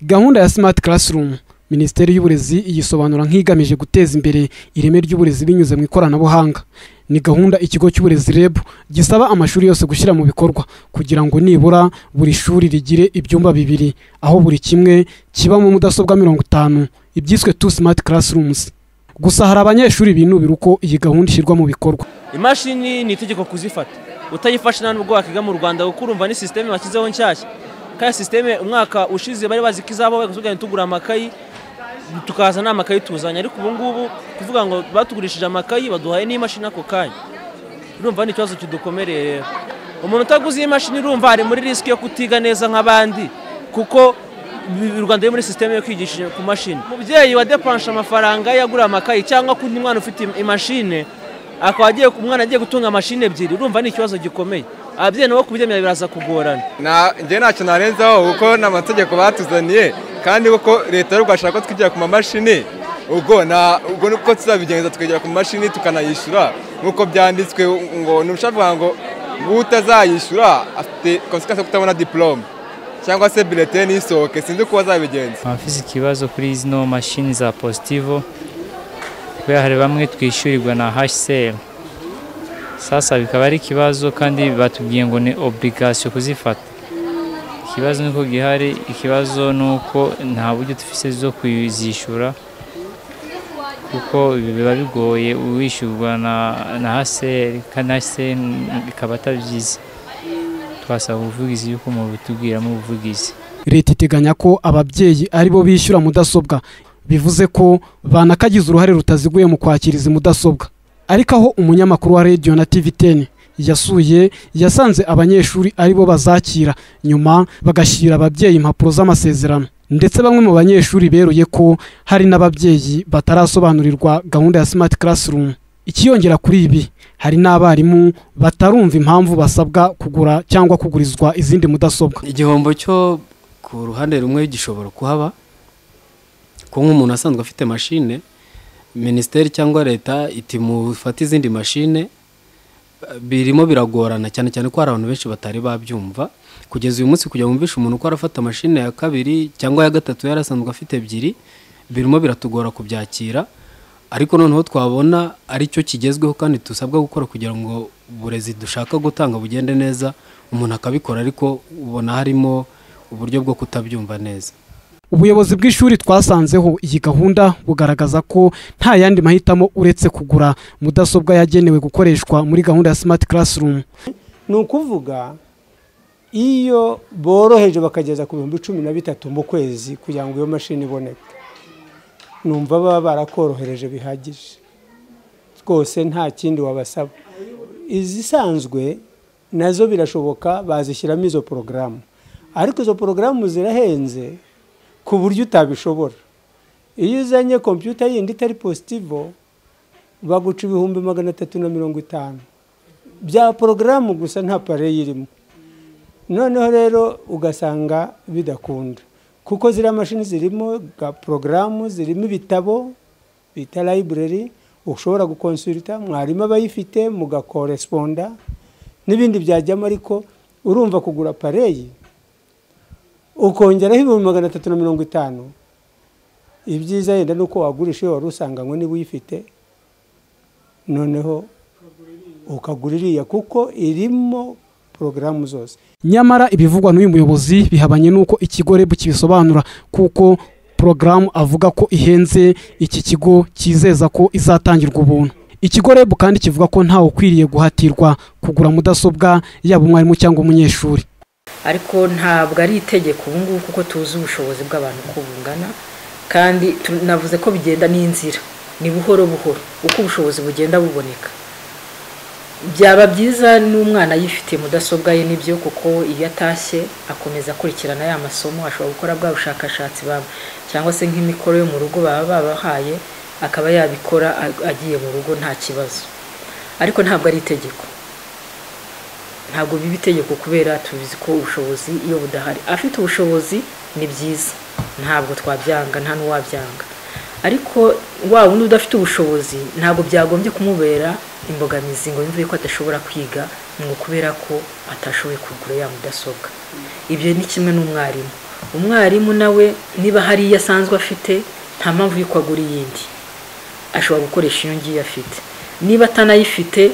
Gahunda ya Smart Classroom, Minisiteri y'Uburezi iyisobanura nk'igamije guteza imbere ireme ry'uburezi binyuze mu ikoranabuhanga. Ni gahunda ikigo cy'uburezi REB gisaba amashuri yose gushyira mu bikorwa kugira ngo nibura buri shuri rigire ibyumba bibiri, aho buri kimwe kibamo mudasobwa 50, ibyiswe two smart classrooms. Gusa hari abanyeshuri binubira uko iyi gahunda ishyirwa mu bikorwa. Imashini ni itegeko kuzifata, utayifashe nta nubwo wakiga mu Rwanda, kuko urumva ni system bashyizeho nshyashya. Kandi system umwaka ushize bari bazi ko izaba, bakatubwira tugura amakayi, tukaza nta makayi tuzanye, ariko ubu ngubu kuvuga ngo batugurishije amakayi baduhaye n'imashini ako kanya, urumva ni ikibazo kidukomereye. Rero umuntu utaguze iyi mashini urumva ari muri risk yo kutiga neza nk'abandi, kuko u Rwanda ruri muri system yo kwigisha ku mashini. Umubyeyi wadepanshe amafaranga yagura amakayi cyangwa kundi mwana ufite imashini akaba agiye, umwana agiye gutunga mashini ebyiri, urumva ni ikibazo gikomeye. Ababyeyi nabo kubyemera biraza kugorana. Njye ntacyo narenzaho kuko n'amategeko batuzaniye, kandi kuko leta y'u Rwanda ishaka ko twigira ku mamashini, ubwo nuko tuzabigenza tukigira ku mamashini tukanayishyura nk'uko byanditswe, ngo ntushobora ngo utazayishyura afite konsekansi yo kutabona diplome cyangwa se bulletin n'isohoke, sinzi uko bazabigenza. Abafite ikibazo kuri zino mashini za Positivo, kubera hari bamwe twishyurirwa na HCR, sasa bikaba ari ikibazo, kandi batubwiye ngo ni obligation kuzifata. Ikibazo nuko gihari, ikibazo nuko nta buryo dufise zo kuzishyura, kuko biba bigoye uwishyurwa na HCR, kandi HCR ikaba atabyize. Twasaba ubuvugizi yuko mubitubwiramo ubuvugizi. Leta iteganya ko ababyeyi aribo bishyura mudasobwa, bivuze ko banakagize uruhare rutaziguye mu kwakira izi mudasobwa. Ariko aho umunyamakuru wa Radio na TV10 yasuye, yasanze abanyeshuri aribo bazakira, nyuma bagashyira ababyeyi impapuro z'amasezerano. Ndetse bamwe mu banyeshuri beruye ko hari n'ababyeyi batarasobanurirwa gahunda ya Smart Classroom. Ikiyongera kuri ibi, hari n'abarimu batarumva impamvu basabwa kugura cyangwa kugurizwa izindi mudasobwa. Igihombo cyo ku ruhande rumwe gishobora kuhaba, ko nk'umuntu asanzwe afite mashine, minisiteri cyangwa leta iti mufate izindi mashine, birimo biragorana cyane cyane ko hari abantu benshi batari babyumva. Kugeza uyu munsi kujya wumvisha umuntu ko arafata mashine ya kabiri cyangwa ya gatatu yarasanzwe afite ebyiri, birimo biratugora kubyakira. Ariko noneho twabona aricyo kigezweho kandi tusabwa gukora kugira ngo uburezi dushaka gutanga bugende neza, umuntu akabikora, ariko ubona harimo uburyo bwo kutabyumva neza. Ubuyobozi bw'ishuri twasanzeho iyi gahunda bugaragaza ko nta yandi mahitamo uretse kugura mudasobwa yagenewe gukoreshwa muri gahunda ya Smart Classroom. Ni ukuvuga iyo boroheje bakageza ku 13,000 mu kwezi kugira ngo iyo mashini iboneke, numva baba barakorohereje bihagije rwose, nta kindi wabasaba. Izisanzwe nazo birashoboka bazishyiramo izo porogaramu, ariko izo porogaramu zirahenze ku buryo utabishobora. Iyo uzanye kompiyuta yindi itari Positivo baguca 350,000 bya porogaramu gusa, nta pare irimo. Noneho rero ugasanga bidakunda, kuko ziriya mashini zirimo porogaramu, zirimo ibitabo bita library ushobora gukonsulta, mwarimu abayifite mugakoresponda n'ibindi byajyamo. Ariko urumva kugura pareyi ukongeraho 350,000, ibyiza yenda nuko wagurisha iyo wari usanganywe niba uyifite, noneho ukagura iriya kuko irimo porogaramu zose. Nyamara ibivugwa n'uyu muyobozi bihabanye n'uko ikigo REB kibisobanura, kuko porogaramu avuga ko ihenze iki kigo cyizeza ko izatangirwa ubuntu. Ikigo REB kandi kivuga ko ntawe ukwiriye guhatirwa kugura mudasobwa, yaba umwarimu cyangwa umunyeshuri. Ariko ntabwo ari itegeko ubu ngubu, kuko tuzi ubushobozi bw'abantu uko bungana, kandi navuze ko bigenda n'inzira, ni buhoro buhoro uko ubushobozi bugenda buboneka. Byaba byiza n'umwana yifitiye mudasobwa ye nibyo, kuko iyo atashye akomeza akurikirana ya masomo, ashobora gukora bwa bushakashatsi baba cyangwa se nk'imikoro yo mu rugo baba babahaye, akaba yabikora agiye mu rugo nta kibazo. Ariko ntabwo ari itegeko, ntabwo biba itegeko kubera tubizi ko ubushobozi iyo budahari. Afite ubushobozi ni byiza, ntabwo twabyanga, nta n'uwabyanga, ariko wa wundi udafite ubushobozi ntabwo byagombye kumubera imbogamizi ngo yumve ko adashobora kwiga ngo kubera ko atashoboye kugura ya mudasobwa. Ibyo ni kimwe n'umwarimu. Umwarimu nawe niba hari iyo asanzwe afite, nta mpamvu y'uko agura iyindi, ashobora gukoresha iyo ngiyo afite. Niba atanayifite,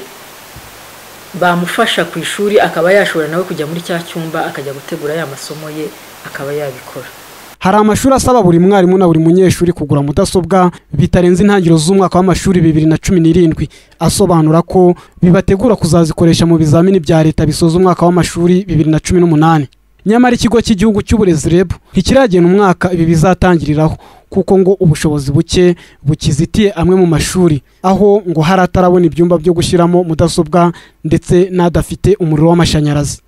bamufasha ku ishuri, akaba yashobora nawe kujya muri cya cyumba akajya gutegura ya masomo ye, akaba yabikora. Hari amashuri asaba buri mwarimu na buri munyeshuri kugura mudasobwa bitarenze intangiriro z'umwaka w'amashuri 2017, asobanura ko bibategura kuzazikoresha mu bizamini bya leta bisoza umwaka w'amashuri 2018. Nyamara ikigo cy'igihugu cy'uburezi REB ntikiragena umwaka ibi bizatangiriraho, kuko ngo ubushobozi buke bukizitiye amwe mu mashuri, aho ngo hari atarabona ibyumba byo gushyiramo mudasobwa ndetse n'adafite umuriro w'amashanyarazi.